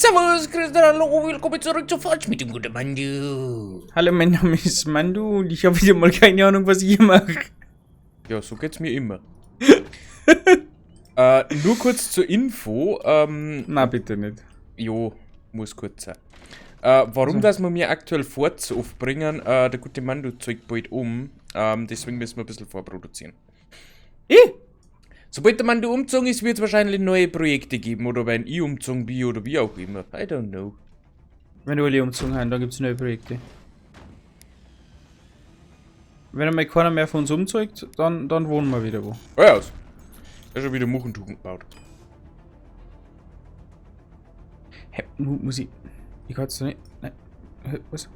Servus, grüß dich, hallo, willkommen zurück zu Forge mit dem guten Mandu. Hallo, mein Name ist Mandu und ich habe wieder mal keine Ahnung, was ich hier mache. Ja, so geht's mir immer. Nur kurz zur Info. Na, bitte nicht. Jo, muss kurz sein. Warum, dass wir mir aktuell Forts aufbringen, der gute Mandu zeigt bald um. Deswegen müssen wir ein bisschen vorproduzieren. Sobald der Mandu umgezogen ist, wird's wahrscheinlich neue Projekte geben. Oder wenn ich umgezogen bin oder wie auch immer. I don't know. Wenn du alle umgezogen hast, dann gibt's neue Projekte. Wenn einmal keiner mehr von uns umzeugt, dann wohnen wir wieder wo. Ah ja, ist schon wieder Muchentugend gebaut. Hä, muss ich. Ich kann's doch nicht. Nein. Hä, was?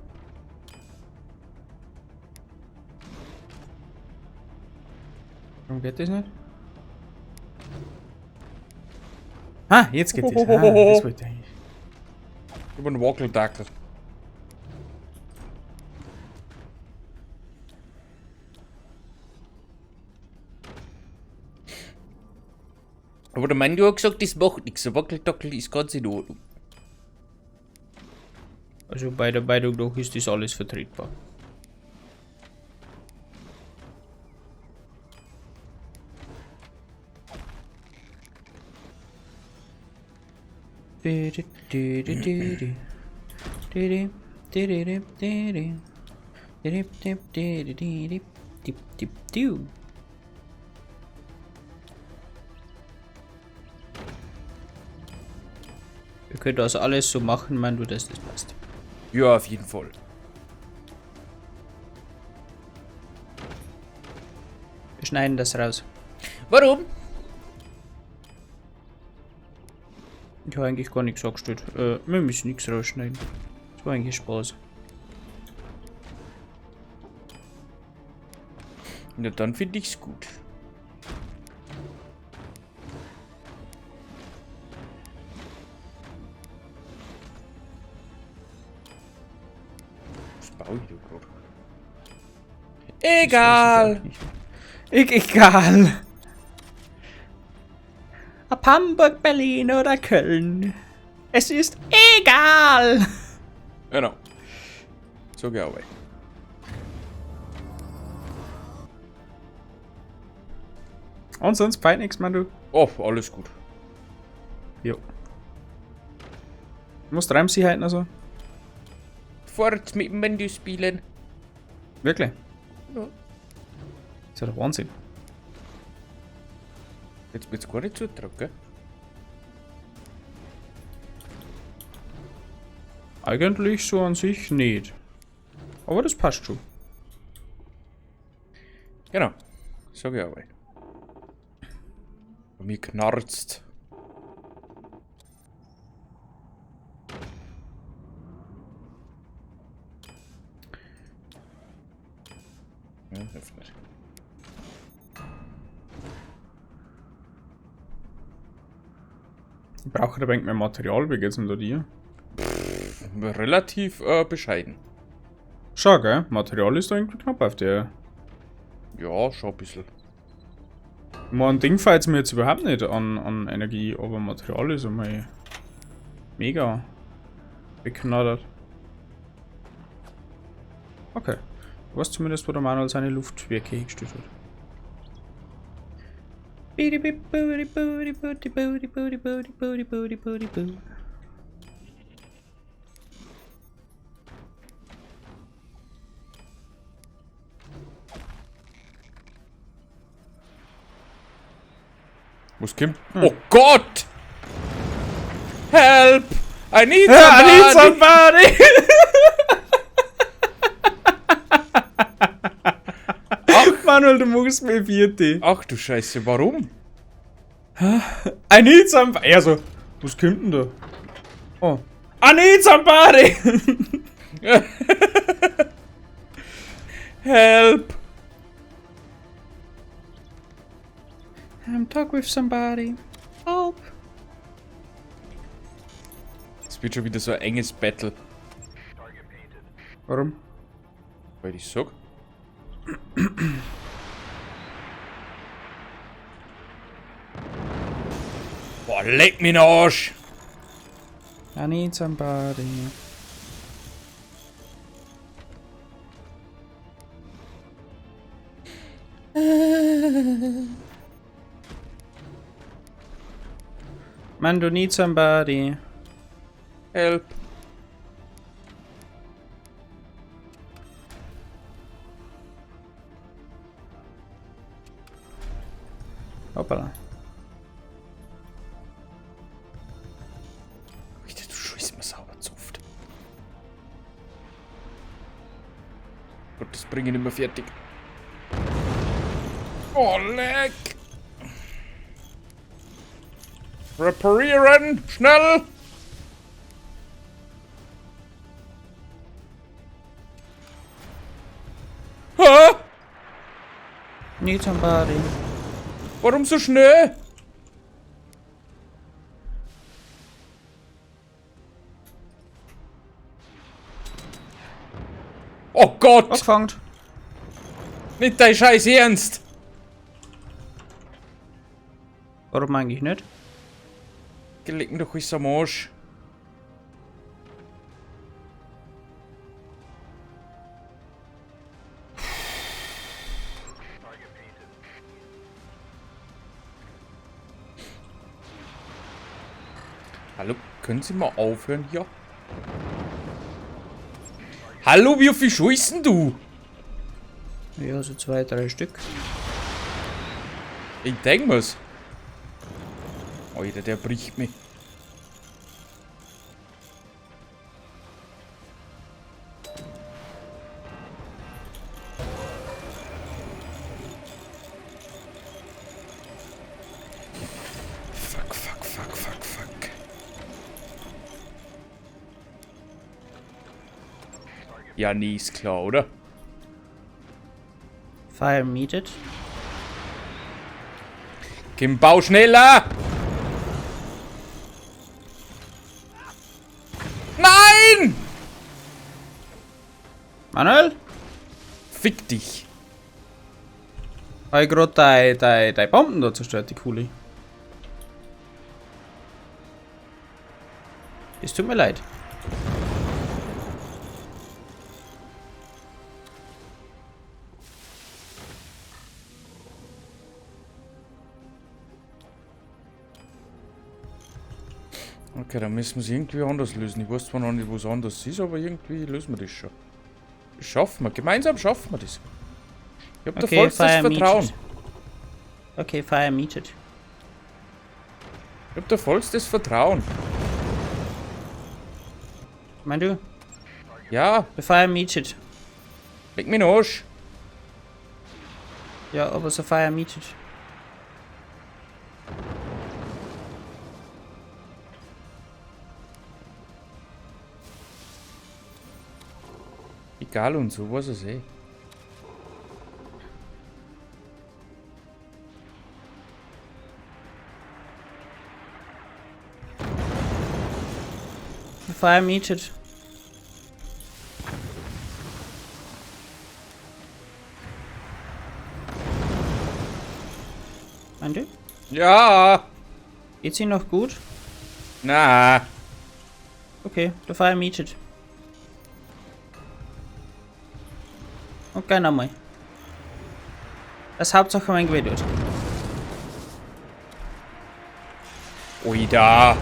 Warum geht das nicht? Ah, jetzt geht das. Ah, das wollte ich eigentlich. Über den Wackeldackel. Aber der Mandu hat gesagt, das macht nichts. Der Wackeldackel ist ganz in Ordnung. Also bei der Meinung nach ist das alles vertretbar. Wir können das alles so machen, Mandu, dass das passt. Ja, auf jeden Fall. Wir schneiden das raus. Warum? Ich habe eigentlich gar nichts angestellt. Wir müssen nichts rausschneiden. Das war eigentlich Spaß. Na, dann finde ich's gut. Was baue ich da grad? Egal! Ich, egal! Ob Hamburg, Berlin oder Köln. Es ist egal! Genau. So geh auch. Und sonst fein nix, Mandu. Oh, alles gut. Jo. Du musst Ramsey halten, also? Fort mit dem Mandu spielen. Wirklich? Ja. Ist ja der Wahnsinn. Jetzt wird's gar nicht zutragen, gell? Eigentlich so an sich nicht. Aber das passt schon. Genau. Sag ich auch. Bei mir knarzt. Ja, hilft nicht. Ich brauche ein wenig mehr Material, wie geht's denn da dir? Pff, relativ bescheiden. Schau, gell? Material ist da irgendwie knapp auf der. Ja, schon ein bisschen. Mein Ding fällt's mir jetzt überhaupt nicht an Energie, aber Material ist einmal mega beknattert. Okay. Du weißt zumindest, wo der Manuel seine Luftwerke hingestellt hat. Was kommt? Oh Gott! Help! I need I need somebody! somebody! Ach. Manuel, du machst mir vierte. Ach du Scheiße, warum? I need somebody. Also, was kommt denn da? Oh. I need somebody! Help! I'm talk with somebody. Help! Es wird schon wieder so ein enges Battle. Warum? Weil ich sag. Boah, leck mich in den Arsch! I need somebody. Man, du need somebody. Help. Hoppala. Alter, du scheißt mir sauber zu oft. Gott, das bringe ich nicht mehr fertig. Oh, leck! Reparieren! Schnell! Ha? Need somebody. Warum so schnell? Oh Gott! Angefangen. Nicht dein Scheiß Ernst! Warum eigentlich nicht? Gelecken doch alles am Arsch. Hallo, können Sie mal aufhören hier? Hallo, wie viel schießen du? Ja, so 2, 3 Stück. Ich denk mir's. Alter, der bricht mich. Fuck, fuck, fuck, fuck, fuck. Ja, nee, ist klar, oder? Fire meted. Kim, bau schneller! Nein! Manuel? Fick dich. Hab ich grad dei Bomben da zerstört, die coole. Es tut mir leid. Okay, dann müssen wir es irgendwie anders lösen. Ich weiß zwar noch nicht, was anders ist, aber irgendwie lösen wir das schon. Das schaffen wir. Gemeinsam schaffen wir das. Ich hab da Okay, vollstes fire Vertrauen. meted. Okay, fire meted. Ich hab da vollstes Vertrauen. Mein du? Ja, The fire meted. leg mich in den Arsch. Ja, aber so fire meted. Egal und so, was es eh. The fire meted. Mein du? Ja! Geht's Ihnen noch gut? Na! Okay, the fire meted. Okay, nochmal. Das Hauptsache mein Gewinn wird. Oida!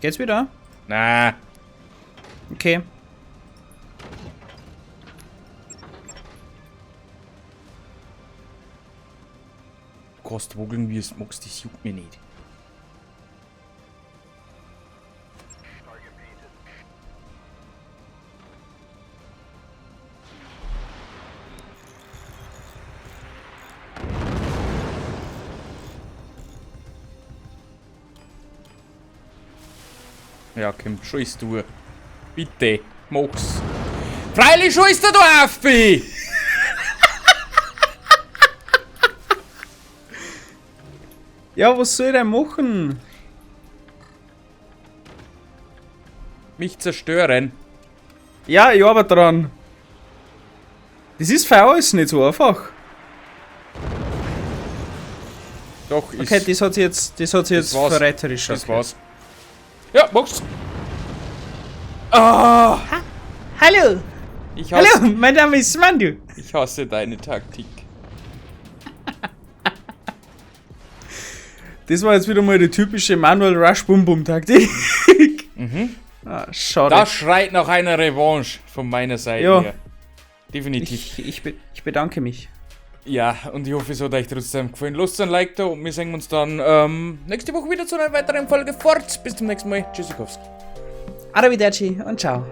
Geht's wieder? Na! Okay. Du kannst wogeln, wie es magst, das juckt mich nicht. Ja, komm, scheiß du. Bitte, mach's. Freilich scheiß du auf, bi! Ja, was soll ich denn machen? Mich zerstören. Ja, ich arbeite dran. Das ist für alles nicht so einfach. Doch, ist. Okay, das hat sich jetzt, das hat sich Das jetzt war's. verräterisch Das okay. war's. Ja, mach's. Ah! Hallo! Ich hasse, Hallo, mein Name ist Mandu. ich hasse deine Taktik. Das war jetzt wieder mal die typische Manuel Rush Bum Bum Taktik. Ah, schade. Das schreit nach einer Revanche von meiner Seite Ja. her. Definitiv. Ich bedanke mich. Ja, und ich hoffe, es hat euch trotzdem gefallen. Lasst ein Like da und wir sehen uns dann nächste Woche wieder zu einer weiteren Folge Forts. Bis zum nächsten Mal. Tschüssikowski. Arrivederci und ciao.